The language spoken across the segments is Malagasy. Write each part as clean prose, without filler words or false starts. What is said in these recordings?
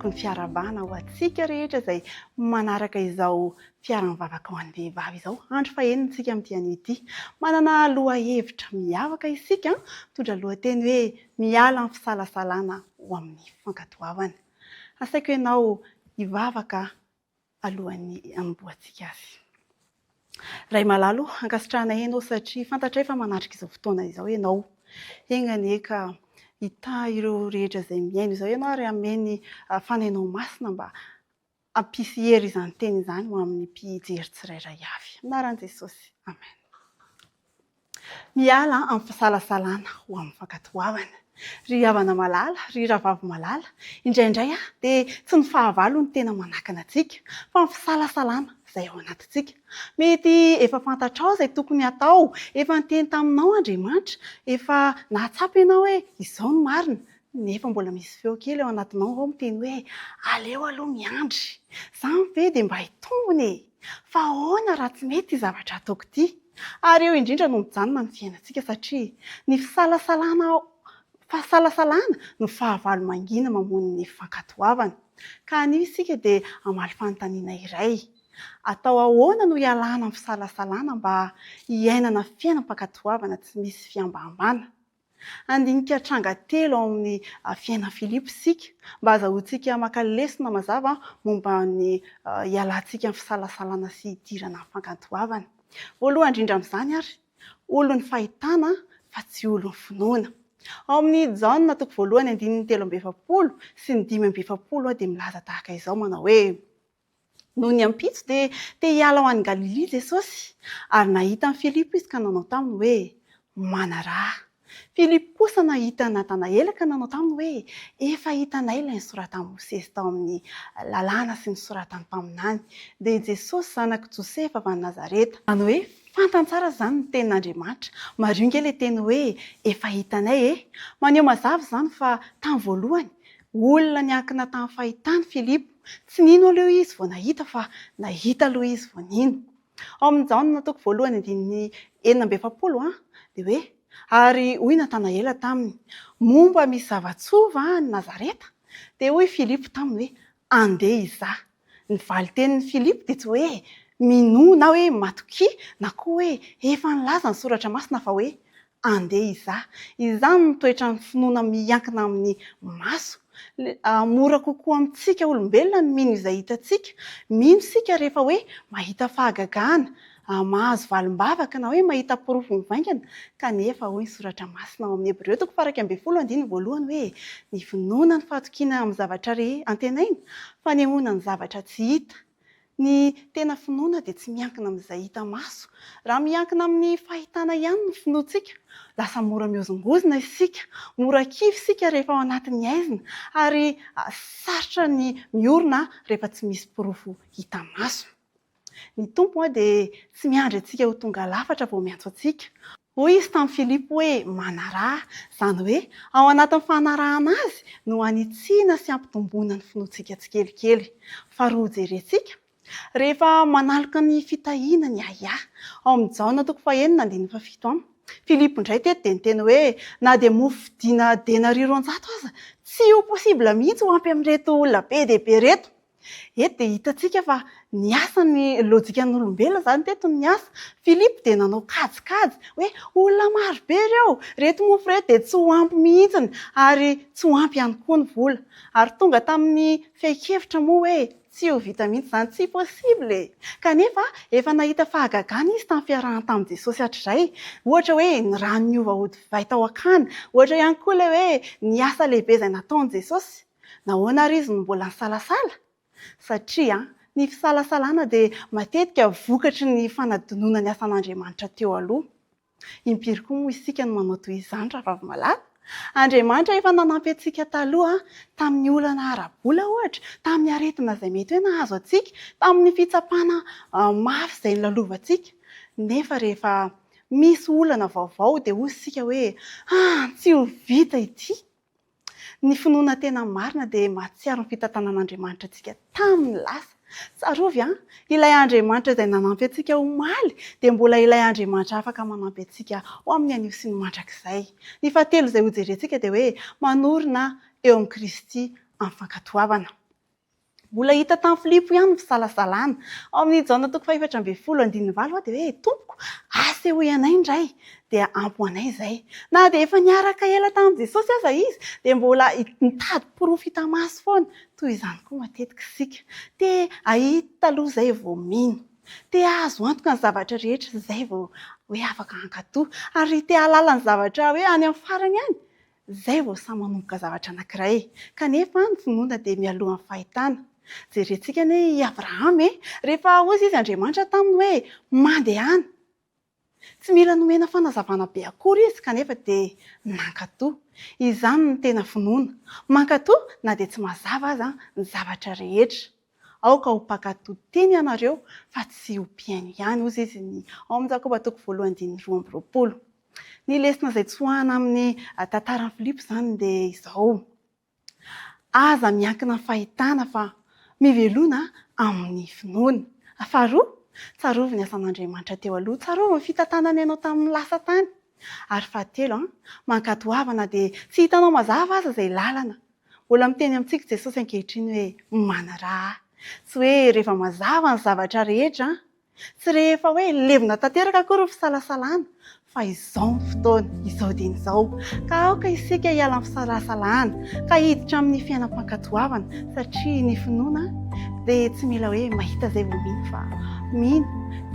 Atoloko ny fiarahabana ho antsika rehetra izay manaraka izao fiaraha-mivavaka ho an'ny vehivavy izao. Andro fahenina isika amin'ity anio ity. Manana lohahevitra miavaka isika, mitondra lohateny hoe Miala amin'ny fisalasalana ho amin'ny fankatoavana. Asaiko ianao hivavaka alohan'ny hanombohantsika azy. Ray malala o, ankasitrahanay Ianao satria fantatray fa manatrika izao fotoana izao Ianao. Enga anie ka hitahy ireo rehetra izay mihaino izao Ianao ary hanome ny Fanahinao Masina mba hampisy hery izany teny izany ho amin'ny mpijery tsirairay avy. Amin'ny anaran'i Jesosy. Amen. Miala amin'ny fisalasalana ho amin'ny fankatoavana. Ry havana malala, ry rahavavy malala, indraindray dia tsy ny fahavalo no tena manakana antsika, fa ny fisalasalana izay ao anatintsika. Mety efa fantatrao izay tokony hatao, efa niteny taminao Andriamanitra, efa nahatsapa ianao hoe izao no marina, nefa mbola misy feo kely ao anatinao ao miteny hoe aleo aloha miandry. Izany ve dia mba hitombina e? Fa ahoana raha tsy mety ity zavatra ataoko ity? Ary eo indrindra no mijanona ny fiainantsika satria ny fisalasalana fasalasalana no fahavalo mangina mamono ny fankatoavana. Ka anio isika dia hamaly fanontaniana iray, Atao ahoana no hialana amin'ny fisalasalana mba hiainana fiainam-pankatoavana tsy misy fihambahambana? Handinika tranga telo ao amin'ny fiainan'i Filipo isika, mba hahazahoantsika maka lesona mazava momba ny hialantsika amin'ny fisalasalana sy hidirana amin'ny fankatoavana. Voalohany indrindra amin'izany àry, olon'ny fahitana fa tsy olon'ny finoana. Ao amin'ny Jaona toko voalohany andininy 43 sy ny 45 dia milaza tahaka izao manao hoe, Nony ampitso dia te hiala ho any Galilia Jesosy, ary nahita an'i Filipo izy ka nanao taminy hoe, Manaraha. Filipo kosa nahita an'i Natanaela ka nanao taminy hoe, Efa hitanay ilay nosoratan'i Mosesy tao amin'ny Lalàna sy nosoratan'ny mpaminany, dia i Jesosy zanak'i Josefa avy any Nazareta. Izany hoe fantany tsara izany ny tenin'Andriamanitra. Mariho ange ilay teny hoe efa hitanay e! Maneho mazava izany fa tamin'ny voalohany, olona niankina tamin'ny fahitany Filipo. Tsy nino aloha izy vao nahita fa nahita aloha izy vao nino. Ao amin'ny Jaona toko voalohany andininy 46 dia hoe, Ary hoy Natanaela taminy, Moa mba misy zava-tsoa va any Nazareta? Dia hoy Filipo taminy hoe, Andeha hizaha. Ny valin-tenin'i Filipo dia tsy hoe minoa na hoe matokia na koa hoe efa nilaza ny Soratra Masina fa hoe Andeha hizaha. Izany no toetran'ny finoana miankina amin'ny maso. Mora kokoa amintsika olombelona ny mino izay hitantsika. Mino isika rehefa hoe mahita fahagagana, mahazo valim-bavaka na hoe mahita porofo mivaingana. Kanefa hoy ny Soratra Masina ao amin'ny Hebreo toko faha-11 andininy voalohany hoe, Ny finoana ny fahatokiana amin'ny zavatra re antenaina, fanehoana ny zavatra tsy hita. Ny tena finoana dia tsy miankina amin'izay hita maso. Raha miankina amin'ny fahitana ihany ny finoantsika, lasa mora mihozongozona isika, mora kivy isika rehefa ao anatin'ny haizina, ary sarotra ny miorina rehefa tsy misy porofo hita maso. Ny Tompo dia tsy miandry antsika ho tonga lafatra vao miantso antsika. Hoy izy tamin'i Filipo hoe, Manaraha. Izany hoe, ao anatin'ny fanarahana azy no hanitsiana sy hampitomboana ny finoantsika tsikelikely. Faharoa hojerentsika, rehefa manaloka ny fitahiana ny ahiahy. Ao amin'ny Jaona toko fahenina andininy fahafito amby. Filipo indray teto dia niteny hoe, na dia mofo vidiana denaria 200 aza, tsy ho possible mihitsy ho ampy amin'ireto olona be dia be ireto. Eto dia hitantsika fa niasa ny lojikan'olombelona izany teto no niasa. Filipo dia nanao kajikajy hoe olona maro be ireo, ireto mofo ireto dia tsy ho ampy mihitsiny ary tsy ho ampy ihany koa ny vola. Ary tonga tamin'ny fehin-kevitra moa hoe tsy ho vita mihitsy izany, tsy possible e! Kanefa efa nahita fahagagana izy tamin'ny fiarahany tamin'i Jesosy hatrizay. Ohatra hoe ny rano niova ho divay tao an-kana, ohatra ihany koa ilay hoe ny asa lehibe izay nataon'i Jesosy. Nahoana àry izy no mbola nisalasala? Satria ny fisalasalana dia matetika vokatry ny fanadinoana ny asan'Andriamanitra teo aloha. Impiry koa moa isika no manao toy izany, rahavavy malala? Andriamanitra efa nanampy antsika taloha, tamin'ny olana ara-bola, ohatra, tamin'ny aretina izay mety hoe nahazo antsika, tamin'ny fitsapana mafy izay nolalovantsika. Nefa rehefa misy olana vaovao, dia hoy isika hoe, Ah, tsy ho vita ity! Ny finoana tena marina dia mahatsiaro ny fitantanan'Andriamanitra antsika tamin'ny lasa. Tsarovy an, ilay Andriamanitra izay nanampy antsika omaly dia mbola ilay Andriamanitra afaka manampy antsika ho amin'ny anio sy ny mandrakizay. Ny fahatelo izay hojerentsika dia hoe manorina eo amin'i Kristy amin'ny fankatoavana. Mbola hita tamin'i Filipo ihany ny fisalasalana. Ao amin'ny Jaona toko fahefatra ambin'ny folo andininy valo dia hoe, Tompoko, asehoy anay ny Ray, dia ampy ho anay izay. Na dia efa niaraka ela tamin'i Jesosy aza izy, dia mbola nitady porofo hita maso foana. Toy izany koa matetika isika. Te hahita aloha izay vao mino. Te hahazo antoka ny zavatra rehetra izay vao hoe afaka hankatò. Ary te hahalala ny zavatra hoe any amin'ny farany any, izay vao sahy manomboka zavatra anankiray. Kanefa ny finoana dia mialoha ny fahitana. Jerentsika anie i Abrahama e! Rehefa hozy izy Andriamanitra taminy hoe, Mandehana! Tsy mila nomena fanazavana be akory izy kanefa dia nankatò. Izany no tena finoana. Mankatò na dia tsy mazava aza ny zavatra rehetra. Aoka ho mpankatò teny ianareo fa tsy ho mpihaino ihany, hozy izy ny ao amin'ny Jakoba toko voalohany andininy 22. Ny lesona izay tsoahana amin'ny tantaran'i Filipo izany dia izao. Aza miankina amin'ny fahitana fa mivelona amin'ny finoana. Faharoa, tsarovy ny asan'Andriamanitra teo aloha, tsarovy ny fitantanany anao tamin'ny lasa tany. Ary fahatelo, mankatoavana dia tsy hitanao mazava aza izay lalana. Mbola miteny amintsika Jesosy ankehitriny hoe manaraha ahy. Tsy hoe rehefa mazava ny zavatra rehetra Tsy rehefa hoe levona tanteraka akory ny fisalasalana fa izao ny fotoana, izao dieny izao. Ka aoka isika hiala amin'ny fisalasalana ka hiditra amin'ny fiainam-pankatoavana satria ny finoana dia tsy mila hoe mahita izay vao mino fa mino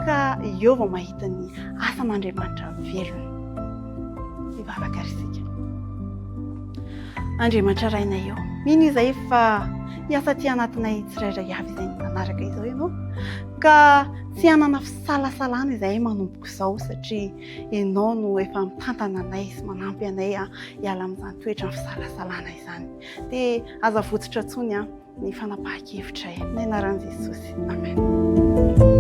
ka eo vao mahita ny asan'Andriamanitra velona. Hivavaka ary isika. Andriamanitra Rainay ô, mino izahay fa hiasa aty anatinay tsirairay avy izay manaraka izao Ianao, ka tsy hanana fisalasalana izahay manomboka izao satria Ianao no efa mitantana anay sy manampy anay hiala amin'izany toetran'ny fisalasalana izany. Dia aza votsotra intsony ny fanapahan-kevitray. Amin'ny anaran'i Jesosy. Amen.